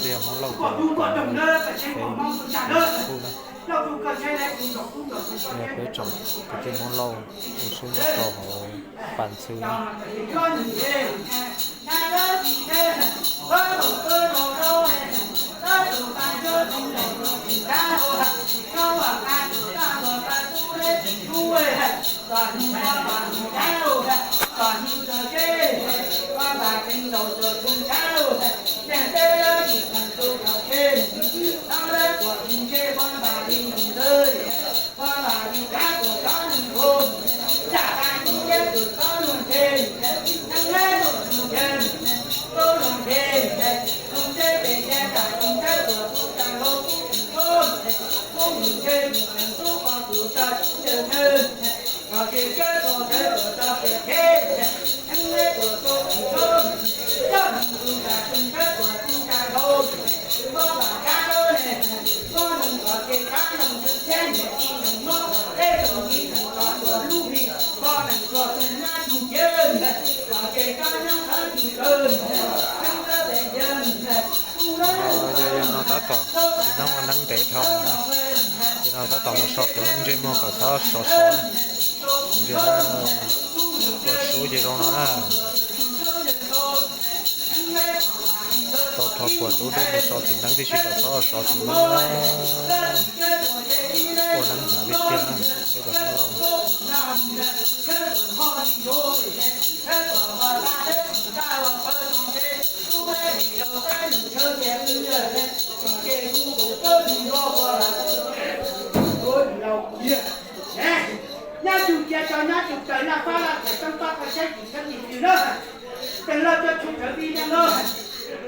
Tias hmoob lauj, kuj na, peb tsoom kwv tij hmoob lauj ua sub nyob rau hauv pas ntxhw na. Yog no tab tom txiv neeb ua neeb ntev dhau na, yog no tab tom mus so tus neeb ntsej muag kom txhob sov sov na. Ntsia na, ua sub ces zoo no na. Tau rho puas ntub dej mus so txiv neeb tib si kom txhob sov txiv neeb na. Ua neeb hnav li tiag peb cov hmoob lauj. Nyob tus cia tso nyob tus tawm naj fab laj thaim toob pab koj saib tim txheeb tim tw na. Teem loj coj tshoob tawv tib neeg na.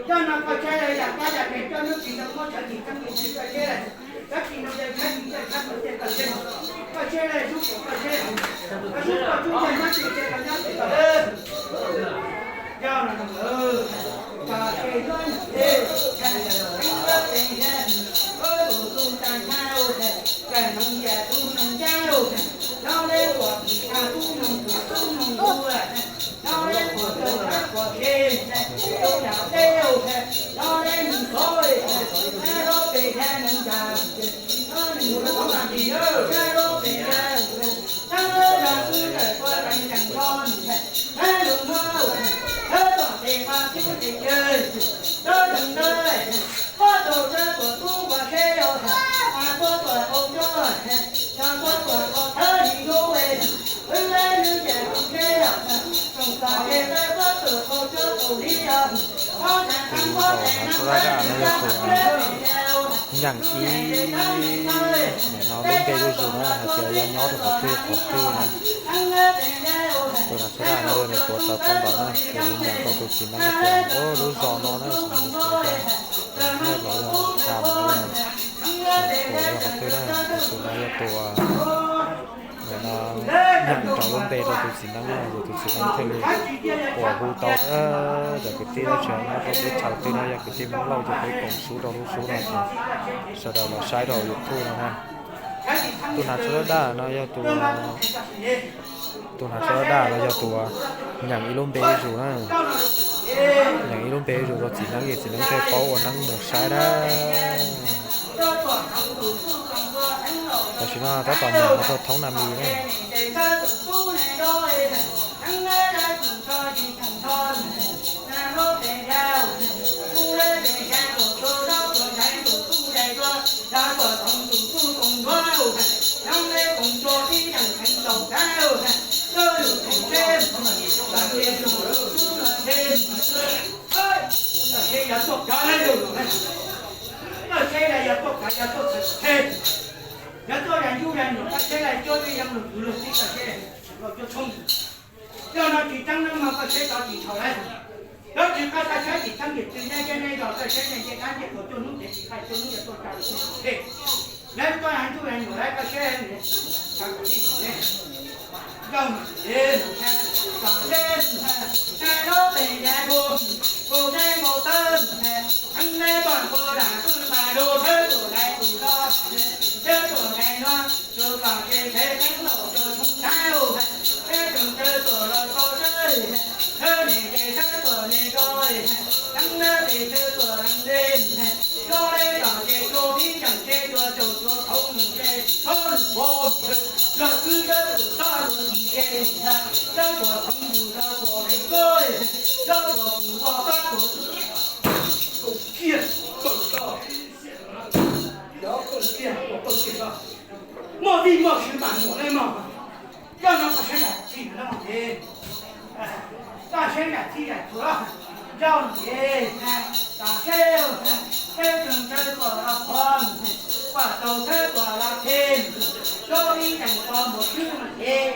Coj no koj saib yam kab yam neg coj hnub tsis no muab tawv tim txheeb tim tw koj saib. Kab tsis no yog kab tsis yog kab tawv tej tawv tej. Koj saib lawm sub kom koj saib. Koj sub koj sub yog nyob tus cia tso nyob tus tawm. Yog no, Tus hnav tsho daj daj no yog tus nyeem ib, nim no lub npe zuj zus na hais tias yog nyob rau qhov twg qhov twg na. Tus hnav tsho daj no yog nws tuav rawv phau ntawv na, ces nws nyeem rau tus txiv neeb tias, o, lub zos no na, Nyiaj los yog Tham, Tuam yog qhov twg na, tus no yog tus nyeem rau lub npe rau tus txiv neeb na, ces tus txiv neeb thiaj li uas hu tau. Cov kwv tij dab tsi nyob rau teb chaws twg no yog kwv tij Hmoob Lauj ces peb koom sub rau lub sub no ces sawv daws los saib rau YouTube no na. Tus hnav tsho daj daj no yog tus, tus hnav tsho daj daj no yog tus nyeem ib lub npe zuj zus na. Nyeem ib lub npe zuj zus rau txiv neeb ces txiv neeb thiaj paub ua neeb mus saib dab. Tam sim no tab tom nyeem no rau thoob nas mis na. Yog no tsis tseeb no mas koj saib tau tim thaum lawm. Koj tsis koj tau saib tim txheeb tim tw nyob ntiaj teb no koj saib ntiaj teb dab ntiaj teb tuaj cuaj hnub ntev tsis qaij cuaj hnub yuav tuaj tsa lus teb. Lawv koj hais ntuj hais nyuam lawv koj siab ne, tam sim ne, zoo es tam sim ne, saib lub pem yav kuv, kuv saib nkaus tawb, heev neb pom kuv lam kuj mas lus thawb tuam lais tus no, thawb tuam lais no, tus kom kev thev teeb laus tus thoob tshav lus, peb tsoom tsawg tuam los koj sawb, thawb niam ces thawb tuam niam ko, heev neb pem tsawg tuam lees li, koj le kom kev tuag pib tseem tseg tuag tsaus tuag thaum mus ces txhob lus pov, los kwv thawb tuam txhob lus tsis ke, thawb tuam txhob lus rau tuam pem koj, thawb tuam tus ua koj tuam kaum kiag, kaum kiag, kaum kiag, muaj tij muaj swv mas muam le mog. Zaj no koj saib yam txij no es, koj saib yam txij yam txhua, zaj no es, tam seb, seb tseem tsawg tuam los pov, pom tau thawb tuam los phem, zoo li neeg pov mus swb no es,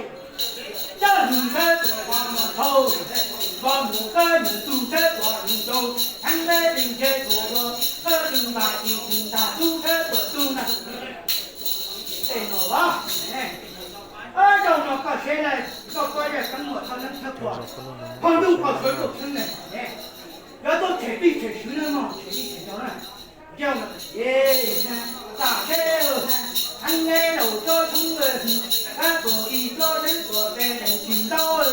coj mus thawb tuam pov mus dhau, pov mus koj mus tu thawb tuam mus rau, heev le pes ntshe tuam ua, koj tus npam tis tus ntag tub thawb tuam tub na. Tej no los, zaj no koj saib na, koj koj yog tseeb muaj txhob neeb txhob kua, pog ntuj pog suav tuaj txheeb na, yuav tuaj tshem pij tshem swv na mog, tshem pij tshem ntaus na. Zaj no es, tam seb, heev le laus tsob tshoob, thawb tuam ib tsob teb tuam tes nees tsis ntaub,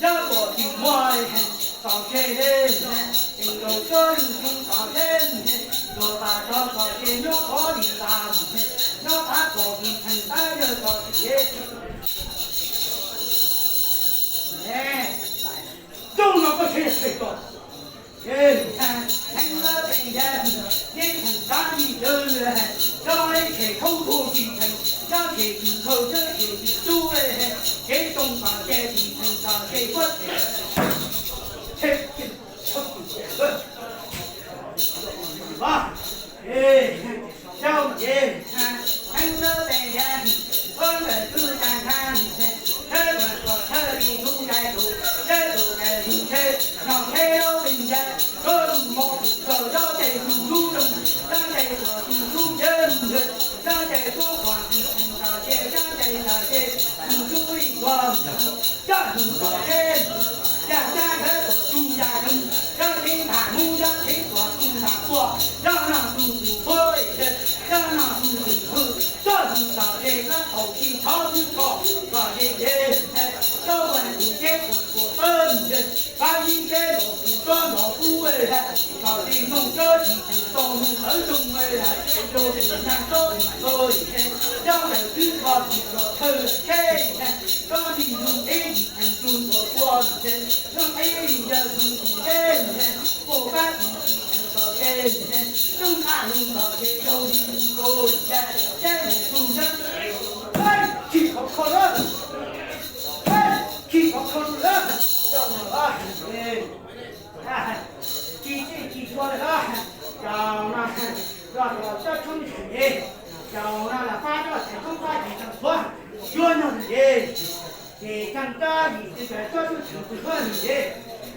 yog tuam tsis muaj, tom tseg le, ces nkaus tsob lug tshoob tom tseg, tuam tas tso tom tseg nyob qhov li tas, nyob qab tuam vis theem tab yawg tom tseg. Zaj no koj saib tshem ko, heev lawm pes ntshe, yeej theem tab yim ntawd, tso le tshem khaub thuas vis theem, nyob tshem tus khaws txawb tshem tus tub, kev too tom tseg vis theem tom tseg puab tshem, tshem, zaj no es, heev lawm pes ntshe, puab ntawm kwj tag nrha, thawb tuam tuam thawb li tub ntsais tus, thawb tuam ntsais tus ntshe, nom tshe lub pes ntshe, koj lug hmo tus txog yob tes tus lub zoo, yob tes tuam tus lub yawg, yob tes tuab quas tus tom tseg, yob tes tom tseg tus lub ib tuam, coj tus tom tseg, yaj cab thawb tuam tus yaj zoo, yob teb ntam hmub yob teb tuam tus ntam quaj, yob no tus tus phob, yob no tus tus hwj, coj tus tom tseg koj thaum tsis thov xwb tho, kom ze ze, coj ua tus teb tuam tuam pab, pab ib teb los tus tsob nrov kub, kom tsis moog tsob tsis tsis tau moog lawv zoo, rau tus nag tsob tsis tau, coj ntawm twb kho tsis tau thawj tsheb, tsob tsis zoo ib yim theem tug tuam tuam, zoo ib yim yawg tug tsis teb, ua pab tug tsis theem tom tseg, rooj qab lug tom tseg rau li tus kaus, teb mus tug ntsab, tsis qhov kho lawm, tsis qhov kho lawm, coj no los, tsis txij tsis txhua lawm los, cov no, cov tsob tshoob sim, cov no los pab tsob txhais koob pab tsis tau txhua, yuav nyuag ntxiv, ces tseem tsob yim tsis tau tsob tshoob tsis txhua ntxiv,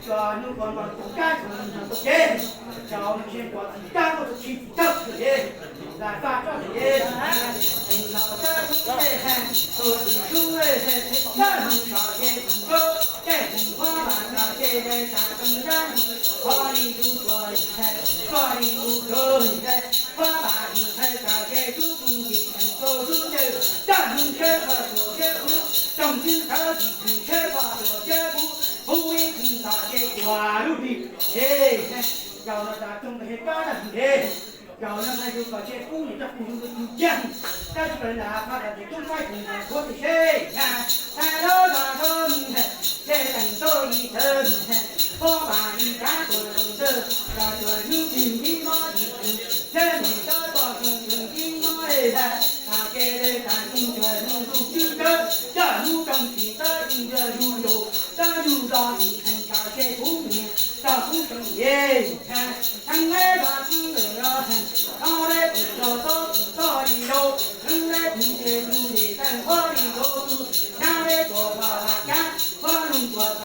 cov nub ko no tus kab tshoob tau ces, cov no tsis pom tsis kab kuj tsis tau txhua ntxiv, los pab tsob ntxiv, los tsob tshoob, tus tsis tshoob, koj mus tom ces tus koj, ces tus koj los tom ces le tas too nrab, koj li tus koj, koj li tus koj, koj los tus koj tom ces tub koj tsis teem koj tub ntawd, coj mus tsheb koj tuam tsheb kub, tsoom tswv thawv tsis teem tsheb koj tuam tsheb kub, kub ib tug tom ces ua lub hli, es, cov no tas tsoom ntawd es koj tag hli, cov no mas yus kom tseg kub nim coj kuv yus tus yag, koj tsis kom lam kho daim tes tub faib tus ntawd khuav tus seb, tag lawm los koj mus, ces teem tau li thawv, koj mas li kav tuam ntawd, los tuam hnub twg ntsib mob yim tus, ces nim coj tuam tus ntawd ntsib mob es, tas ces le tas tus ntawd hnub tus twb kawg, coj hnub tsoom tsis txawj tus ntawd yus yus, txawj yus los yus kheev kom tseg kub nim, txog kub tsoom es, heev le los tub ntawm los, o le tus txog txob tus txoj li lauj, heev le tus ces tus li tawg nqhuab li lauj tus, hnab le tuam ua ua kab, koj lub tuam